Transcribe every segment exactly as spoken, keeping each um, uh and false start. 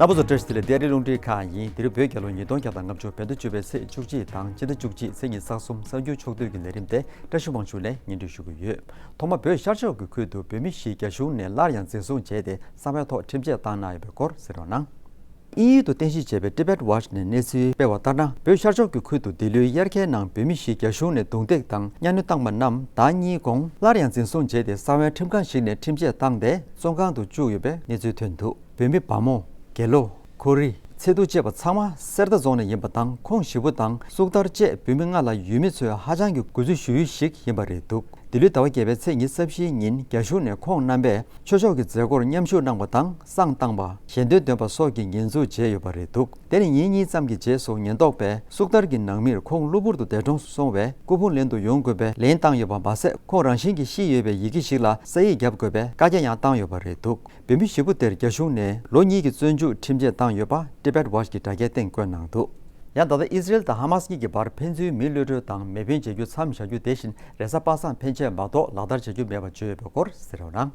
རྣམ་པ་ཚོ་བཀྲ་ཤིས་བདེ་ལེགས། ཨ་རིའི་རླུང་འཕྲིན་ཁང་ཡིན། འདིར་བོད་རྒྱལ་ལོ་ཉིས་སྟོང་བརྒྱ་དང་ལྔ་བཅུ་བོད་ཟླ་བཅུ་པའི་ཚེས་བཅུ་གཅིག་དང་སྤྱི་ཟླ་བཅུ་གཅིག་ཚེས་ཉི་ཤུ་རྩ་གསུམ་གསར་འགྱུར་ཕྱོགས་བསྡུས་ཀྱི་ལས་རིམ་དེ་བཀྲ་ཤིས་དབང་ཕྱུག་ལས་སྙན་སྒྲོན་ཞུ་གི་ཡོད། ཐོག་མར་བོད་ཤར་ཕྱོགས་ཀྱི་ཁུལ་དུ་བོད་མི་བཞི་རྒྱ་གཞུང་ནས་སླར་ཡང་འཛིན་བཟུང་བྱས་ཏེ་གསང་བའི་ཐོག་ཁྲིམས་ཆད་བཏང་གནང་ཡོད་པའི་སྐོར་གསན་རོགས་གནང་། དབྱིན་ཡུལ་དུ་རྟེན་གཞི་བྱས་པའི་Tibet Watch་ནས་གནས་ཚུལ་སྤེལ་བ་ལྟར་ན། བོད་ཤར་ཕྱོགས་ཀྱི་ཁུལ་དུ་འདི་ལོའི་དབྱར་ཁའི་ནང་བོད་མི་བཞི་རྒྱ་གཞུང་ནས་རྡུང་རྡེག་དང་གཉའ་གནོན་བཏང་པ་རྣམས་ཟླ་གཉིས་གོང་སླར་ཡང་འཛིན་བཟུང་བྱས་ཏེ་གསང་བའི་ཁྲིམས་ཁང་ཞིག་ནས་ཁྲིམས་ཆད་བཏང་སྟེ་བཙོན་ཁང་དུ་བཅུག་ཡོད་པའི་གནས་ཚུལ་ཐོན་འདུག་བོད་མི་བ་མོ། དགེ་ལོ། ཁོ་རི། ཚེ་ཐུ་བཅས་པ་ཚང་མ་གསེར་རྟ་རྫོང་ནས་ཡིན་པ་དང་། ཁོང་བཞི་པོ་དང་གཙུག་ཏར་བཅས་བོད་མི་ལྔ་ལ་ཡུལ་མི་ཚོས་ཧ་ཅང་གི་གུས་བརྩི་ཞུ་ཡུལ་ཞིག་ཡིན་པ་རེད་འདུག་འདི་ལོའི་ཟླ་བ་བརྒྱད་པའི་ཚེས་ཉི་ཤུ་རྩ་བཞིའི་ཉིན་རྒྱ་གཞུང་ནས་ཁོང་རྣམ་པས་ཆོས་ཕྱོགས་ཀྱི་མཛད་སྒོར་མཉམ་ཞུགས་གནང་པ་དང་བསང་བཏང་པ། ཞལ་འདོན་འདོན་པ་སོགས་ཀྱི་ཉེས་འཛུགས་བྱས་ཡོད་པ་རེད་འདུག་དེ་ནས་ཉིན་གཉིས་ཙམ་གྱི་རྗེས་སུ་ཉེན་རྟོག་པས་གཙུག་ཏར་གྱི་ནང་མིར་ཁོང་གློ་བུར་དུ་འདས་གྲོངས་སོང་བས་སྐུ་ཕུང་ལེན་དུ་ཡོང་དགོས་པའི་ལན་བཏང་ཡོད་པ་མ་ཟད། ཁོང་རང་བཞིན་གྱིས་ཤི་ཡོད་པའི་ཡི་གེ་ཞིག་ལ་ས་ཡིག་བརྒྱབ་དགོས་པའི་བཀའ་རྒྱ་ཡང་བཏང་ཡོད་པ་རེད་འདུག་བོད་མི་བཞི་པོ་དེར་རྒྱ་གཞུང་ནས་ལོ་གཉིས་ཀྱི་བཙོན་འཇུག་ཁྲིམས་ཆད་བཏང་ཡོད་པ་Tibet Watch་གི་དྲ་རྒྱའི་སྟེང་བཀོད་གནང་འདུག་ཡང་ད་ལྟ་ཨི་སི་རེལ་དང་ཧ་མ་སི་གཉིས་ཀྱི་བར་ཕན་ཚུན་མི་གློད་གྲོལ་དང་མེ་འཕེན་བྱ་རྒྱུ་མཚམས་བཞག་རྒྱུ་དེ་བཞིན་རེས་གཟའ་པ་སངས་ཕན་ཆད་མ་གཏོགས་ལག་བསྟར་བྱ་རྒྱུ་མེད་པ་བརྗོད་ཡོད་པའི་སྐོར་གསན་རོགས་གནང་།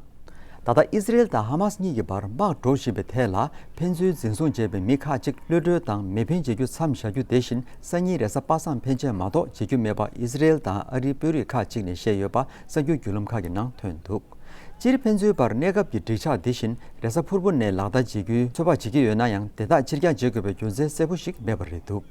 ད་ལྟ་ཨི་སི་རེལ་དང་ཧ་མ་སི་གཉིས་ཀྱི་བར་དམག་འགྲོ་བཞིན་པའི་ཐད་ལ་ཕན་ཚུན་འཛིན་བཟུང་བྱས་པའི་མི་ཁག་ཅིག་གློད་གྲོལ་དང་མེ་འཕེན་བྱ་རྒྱུ་མཚམས་བཞག་རྒྱུ་དེ་བཞིན་སང་ཉིན་རེས་གཟའ་པ་སངས་ཕན་ཆད་མ་གཏོགས་བྱེད་རྒྱུ་མེད་པ་ཨི་སི་རེལ་དང་ཨ་རིའི་དཔོན་རིགས་ཁག་ཅིག་ནས་བཤད་ཡོད་པ་གསར་འགྱུར་བརྒྱུད་ལམ་ཁག་གི་ནང་ཐོན་འདུག་སྤྱིར་ཕན་ཚུན་བར་གནས་སྐབས་ཀྱི་འགྲིག་ཆགས་འདི་བཞིན་རེས་གཟའ་ཕུར་བུ་ནས་ལག་བསྟར་བྱེད་རྒྱུའི་ཚོད་དཔག་བྱེད་ཀྱི་ཡོད་ན་ཡང་དེ་དག་ཕྱིར་འགྱངས་བྱེད་དགོས་པའི་རྒྱུ་མཚན་གསལ་པོ་ཞིག་མེད་པ་རེད་འདུག་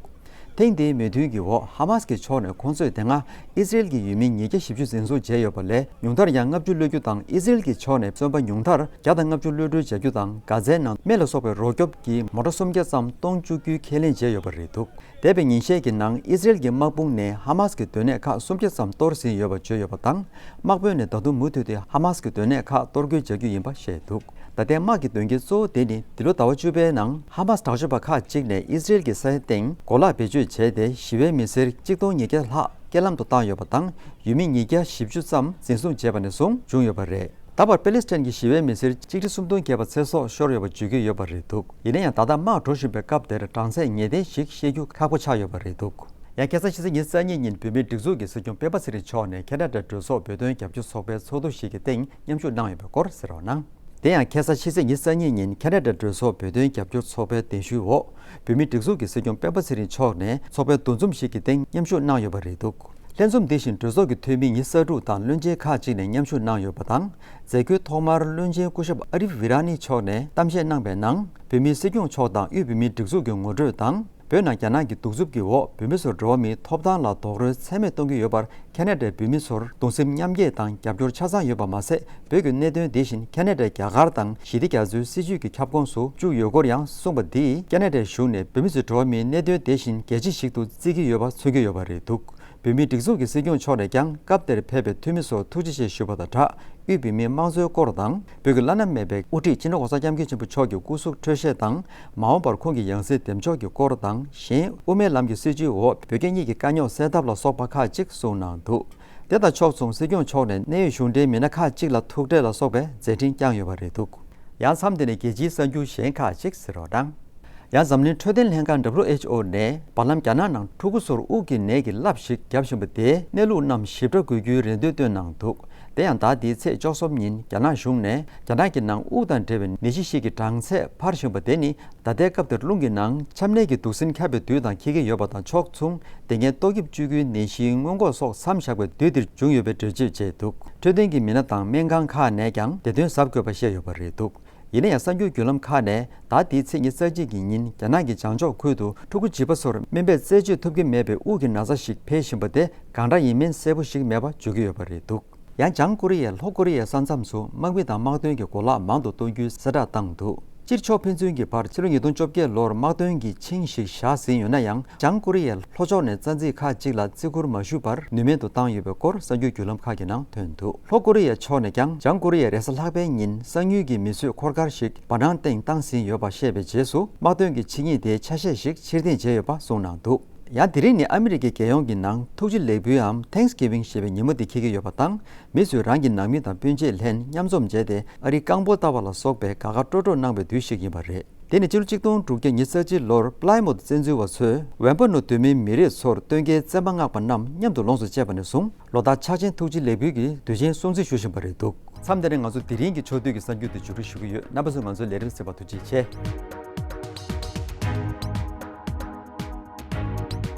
ཐེངས་འདིའི་མོས་མཐུན་གྱི་འོག་ཧ་མ་སི་གི་ཕྱོགས་ནས་ཁོང་ཚོས་དེ་སྔ་ཨི་སི་རེལ་གྱི་ཡུལ་མི་ཉིས་བརྒྱ་བཞི་བཅུ་འཛིན་བཟུང་བྱས་ཡོད་པ་ལས་ཉུང་མཐར་ཡང་ལྔ་བཅུ་གློད་རྒྱུ་དང་། ཨི་སི་རེལ་གྱི་ཕྱོགས་ནས་བཙོན་པ་ཉུང་མཐར་བརྒྱ་དང་ལྔ་བཅུ་གློད་གྲོལ་བྱ་རྒྱུ་དང་། གྷ་ཛའི་ནང་མེ་ལ་སོགས་པའི་རོ་སྐྱོབ་ཀྱི་མོ་ཊ་སུམ་བརྒྱ་ཙམ་གཏོང་བཅུག་རྒྱུའི་ཁས་ལེན་བྱས་ཡོད་པ་རེད་འདུག་འདས་པའི་ཉིན་ཤས་ཀྱི་ནང་ཨི་སི་རེལ་གྱི་དམག་དཔུང་ནས་ཧ་མ་སི་གི་སྡོད་གནས་ཁག་སུམ་བརྒྱ་ཙམ་གཏོར་ཟིན་ཡོད་པ་བརྗོད་ཡོད་པ་དང་། དམག་དཔོན་ནས་ད་དུང་མུ་མཐུད་དེ་ཧ་མ་སི་གི་སྡོད་གནས་ཁག་གཏོར་རྒོལ་བྱ་རྒྱུ་ཡིན་པ་བཤད་འདུག་ད་ལྟའི་དམག་གི་དོན་རྐྱེན་གཙོ་བོ་དེ་ནི་འདི་ལོ་ཟླ་བ་བཅུ་པའི་ནང་ཧ་མ་སི་དྲག་སྤྱོད་པ་ཁག་ཅིག་ནས་ཨི་སི་རེལ་གྱི་ས་ཡ་སྟེང་གོ་ལག་བེད་སྤྱོད་བྱས་ཏེ་ཞི་བའི་མི་སེར་གཅིག་སྟོང་ཉིས་བརྒྱ་ལྷག་རྐྱེན་ལམ་དུ་བཏང་ཡོད་པ་དང་། ཡུལ་མི་ཉིས་བརྒྱ་བཞི་བཅུ་ཙམ་འཛིན་བཟུང་བྱས་པ་ནས་བཟུང་བྱུང་ཡོད་པ་རེད། ད་བར་པེ་ལེ་སི་ཐན་གྱི་ཞི་བའི་མི་སེར་ཆིག་ཁྲི་སུམ་སྟོང་བརྒལ་བ་ཚེ་སྲོག་ཤོར་ཡོད་པ་བརྗོད་ཀྱི་ཡོད་པ་རེད་འདུག་ཡིན་ན་ཡང་ད་ལྟ་དམག་འགྲོ་བཞིན་པའི་སྐབས་དེར་གྲངས་ཚད་ངེས་གཏན་ཞིག་བཤད་རྒྱུ་ཁག་པོ་ཆགས་ཡོད་པ་རེད་འདུག་ཡང་ཁ་སང་ཕྱི་ཚེས་ཉི་ཤུ་རྩ་གཉིས་ཉིན་བོད་མིའི་སྒྲིག་འཛུགས་ཀྱི་སྲིད་སྐྱོང་སྤེན་པ་ཚེ་རིང་མཆོག་ནས་ཁེ་ན་ཌ་གྲོས་ཚོགས་བོད་དོན་རྒྱབ་སྐྱོར་ཚོགས་པའི་ཚོགས་འདུ་ཞིག་གི་སྟེང་མཉམ་ཞུགས་གནང་ཡོད་པའི་སྐོར་གསན་རོགས་གནང་། དེ་ཡང་ཁ་སང་ཕྱི་ཚེས་ཉི་ཤུ་རྩ་གཉིས་ཉིན་ཁེ་ན་ཌ་གྲོས་ཚོགས་བོད་དོན་རྒྱབ་སྐྱོར་ཚོགས་པའི་གདན་ཞུའི་འོག་བོད་མིའི་སྒྲིག་འཛུགས་ཀྱི་སྲིད་སྐྱོང་སྤེན་པ་ཚེ་རིང་མཆོག་ནས་ཚོགས་པའི་འདུ་འཛོམས་ཤིག་གི་སྟེང་མཉམ་ཞུགས་གནང་ཡོད་པ་རེད་འདུག་ལྷན་འཛོམས་འདི་བཞིན་གྲོས་ཚོགས་ཀྱི་འཐུས་མི་ཉི་ཤུ་རྩ་དྲུག་དང་བློན་ཆེན་ཁག་ཅིག་ནས་མཉམ་ཞུགས་གནང་ཡོད་པ་དང་། མཛད་སྒོའི་ཐོག་མར་བློན་ཆེན་སྐུ་ཞབས་ཨ་རིབ་ཝི་ར་ནི་མཆོག་ནས་གཏམ་བཤད་གནང་པའི་ནང་། བོད་མིའི་སྲིད་སྐྱོང་མཆོག་དང་དབུས་བོད་མིའི་སྒྲིག་འཛུགས་ཀྱི་ངོ་སྤྲོད་དང་། བོད་ནང་རྒྱ་ནག་གི་གདུག་རྩུབ་ཀྱི་འོག་བོད་མི་ཚོར་འགྲོ་བ་མིའི་ཐོབ་ཐང་ལ་རྡོག་རོལ་ཚད་མེད་གཏོང་གི་ཡོད་པར། ཁེ་ན་ཌའི་བོད་མི་ཚོར་གདུང་སེམས་མཉམ་སྐྱེད་དང་རྒྱབ་སྐྱོར་ཆ་ཚང་ཡོད་པ་མ་ཟད། བོད་ཀྱི་གནད་དོན་དེ་བཞིན་ཁེ་ན་ཌའི་རྒྱ་གར་དང་ཞི་བདེ་རྒྱ་མཚོའི་སྲིད་བྱུས་ཀྱི་ཁྱབ་ཁོངས་སུ་བཅུག་ཡོད་སྐོར་ཡང་གསུངས་པ་འདིས་ཁེ་ན་ཌའི་གཞུང་ནས་བོད་མི་ཚོའི་འགྲོ་བ་མིའི་གནད་དོན་དེ་བཞིན་གལ་ཆེ་ཞིག་ཏུ་བརྩི་གི་ཡོད་པ་མཚོན་གྱི་ཡོད་པ་རེད་འདུག་བོད་མིའི་སྒྲིག་འཛུགས་ཀྱི་སྲིད་སྐྱོང་མཆོག་ནས་ཀྱང་སྐབས་དེར་ཕེབས་པའི་འཐུས་མི་ཚོར་ཐུགས་རྗེ་ཆེ་ཞུས་པ་དང་སྦྲགས། དབུས་བོད་མིའི་དམངས་གཙོའི་སྐོར་དང་། བོད་ཀྱི་བླ་ན་མེད་པའི་དབུ་ཁྲིད་སྤྱི་ནོར་༸གོང་ས་༸སྐྱབས་མགོན་ཆེན་པོ་མཆོག་གི་སྐུ་གཟུགས་འཕྲོད་བཞེས་དང་། མ་འོངས་པར་ཁོང་གི་ཡང་སྲིད་འདེམས་འཇོག་གི་སྐོར་དང་། གཞན་དབུ་མའི་ལམ་གྱི་སྲིད་བྱུས་འོག་བོད་རྒྱ་གཉིས་ཀྱི་དཀའ་རྙོག་སེལ་ཐབས་ལ་སོགས་པ་ཁག་ཅིག་གསུངས་གནང་འདུག་དེ་དང་ཕྱོགས་མཚུངས་སྲིད་སྐྱོང་མཆོག་ནས་གནད་ཡོད་གཞུང་འབྲེལ་མི་སྣ་ཁག་ཅིག་ལ་ཐུག་འཕྲད་ལ་སོགས་པའི་མཛད་འཕྲིན་བསྐྱངས་ཡོད་པ་རེད་འདུག་ཡང་མཚམས་འདི་ནས་རྒྱལ་སྤྱིའི་གསར་འགྱུར་གཞན་ཁག་ཅིག་གསན་རོགས་གནང་། ཡང་འཛམ་གླིང་འཕྲོད་བསྟེན་ལྷན་ཁང་WHO་ནས་བར་ལམ་རྒྱ་ནག་ནང་ཕྲུ་གུ་ཚོར་དབུགས་ཀྱི་ནད་ཀྱི་རླབས་ཤིག་བརྒྱབ་བཞིན་པ་དེའི་གནས་ལུགས་རྣམས་ཞིབ་ཕྲ་འགོད་རྒྱུའི་རེ་འདུན་བཏོན་གནང་འདུག་དེ་ཡང་ཟླ་འདིའི་ཚེས་བཅུ་གསུམ་ཉིན་རྒྱ་ནག་གཞུང་ནས་རྒྱ་ནག་གི་ནང་དབུགས་དང་འབྲེལ་བའི་ནད་གཞི་ཞིག་གི་གྲངས་ཚད་འཕར་བཞིན་པ་དེ་ནི་ད་ལྟའི་སྐབས་དེར་རླུང་གི་ནང་ཆམ་ནད་ཀྱི་དུག་སྲིན་ཁྱབ་པའི་དུས་དང་འཁེལ་གྱི་ཡོད་པ་དང་ཕྱོགས་མཚུངས། དེ་སྔའི་ཏོག་དབྱིབས་བཅུ་དགུའི་ནད་གཞིའི་སྔོན་འགོག་སོགས་མཚམས་བཞག་པའི་དུས་འདིར་བྱུང་ཡོད་པའི་འགྲེལ་བརྗོད་བྱས་འདུག་འཕྲོད་བསྟེན་གྱི་མི་སྣ་དང་སྨན་ཁང་ཁག་ནས་ཀྱང་དེ་དོན་གཟབ་དགོས་པ་བཤད་ཡོད་པ་རེད་འདུག་ཡིན་ན་ཡང་གསར་འགྱུར་བརྒྱུད་ལམ་ཁག་ནས་ཟླ་འདིའི་ཚེས་ཉི་ཤུ་རྩ་གཅིག་གི་ཉིན་རྒྱ་ནག་གི་བྱང་ཕྱོགས་ཁུལ་དུ་ཕྲུ་གུ་བྱིས་པ་ཚོར་སྨན་པས་རྩད་གཅོད་ཐུབ་ཀྱི་མེད་པའི་དབུགས་ཀྱི་ན་ཚ་ཞིག་འཕེལ་བཞིན་པ་དེ་གང་འདྲ་ཡིན་མིན་གསལ་པོ་ཞིག་མེད་པ་བརྗོད་ཀྱི་ཡོད་པ་རེད་འདུག་ཡང་བྱང་ཀོ་རི་ཡས་ལྷོ་ཀོ་རི་ཡའི་ས་མཚམས་སུ་དམག་མི་དང་དམག་དོན་གྱི་གོ་ལག་མང་དུ་གཏོང་རྒྱུའི་གསལ་བསྒྲགས་བཏང་འདུག་སྤྱིར་ཕྱོགས་ཕན་ཚུན་གྱི་བར་ཕྱི་ལོ་ཉིས་སྟོང་བཅོ་བརྒྱད་ལོར་དམག་དོན་གྱི་ཆིངས་ཤིག་བཞག་ཟིན་ཡོད་ན་ཡང་། བྱང་ཀོ་རི་ཡས་ལྷོ་ཕྱོགས་ནས་རྩ་འཛིན་ཁག་ཅིག་ལ་བརྩི་བཀུར་མ་ཞུས་པར་ནུས་མེད་དུ་བཏང་ཡོད་པའི་སྐོར་གསར་འགྱུར་བརྒྱུད་ལམ་ཁག་གི་ནང་ཐོན་འདུག་ལྷོ་ཀོ་རི་ཡའི་ཕྱོགས་ནས་ཀྱང་བྱང་ཀོ་རི་ཡས་རེས་གཟའ་ལྷག་པའི་ཉིན་གསང་ཉུལ་གྱི་མི་གསོད་འཁོར་སྐར་ཞིག་བར་སྣང་སྟེང་བཏང་ཟིན་ཡོད་པ་བཤད་པའི་རྗེས་སུ། དམག་དོན་གྱི་ཆིངས་ཡིག་དེའི་ཆ་ཤས་ཤིག་ཕྱིར་འཐེན་བྱས་ཡོད་པ་གསུངས་གནང་འདུག་ཡང་དེ་རིང་ནི་ཨ་མི་རི་ཀའི་རྒྱལ་ཡོངས་ཀྱི་ནང་ཐུགས་རྗེ་ལེགས་འབུལ་འམ་Thanksgiving་ཞེས་པའི་ཉིན་མོ་དེ་འཁེལ་གྱི་ཡོད་པ་དང་། མི་ཚོས་རང་གི་ནང་མི་དང་སྤུན་མཆེད་ལྷན་མཉམ་འཛོམས་བྱས་ཏེ་ཨ་རིའི་རྐང་སྤོལ་ལྟ་བ་ལ་སོགས་པའི་དགའ་དགའ་སྤྲོ་སྤྲོ་གནང་བའི་དུས་ཤིག་ཡིན་པ་རེད། དེ་ནི་སྤྱི་ལོ་གཅིག་སྟོང་དྲུག་བརྒྱ་ཉི་ཤུ་རྩ་གཅིག་ལོར་Plymouth་བཙན་འཛུལ་བ་ཚོས་ཝེམ་པ་ནོ་གདོད་མའི་མི་རིགས་ཚོར་སྟོན་ཁའི་བཙན་པ་མངགས་པ་རྣམས་མཉམ་དུ་ལོངས་སུ་སྤྱད་པ་ནས་བཟུང་། ལོ་ལྟར་ཕྱག་ཆེན་ཐུགས་རྗེ་ལེགས་འབུལ་གྱི་དུས་ཆེན་སྲུང་བརྩི་ཞུ་བཞིན་པ་རེད་འདུག་མཚམས་འདི་ནས་ང་ཚོ་དེ་རིང་གི་ཕྱོགས་བསྡུས་ཀྱི་གསར་འགྱུར་དེ་མཇུག་སྒྲིལ་ཞུ་གི་ཡོད། རྣམ་པ་ཚོས་ང་ཚོའི་ལས་རིམ་གཟིགས་པར་ཐུགས་རྗེ་ཆེ།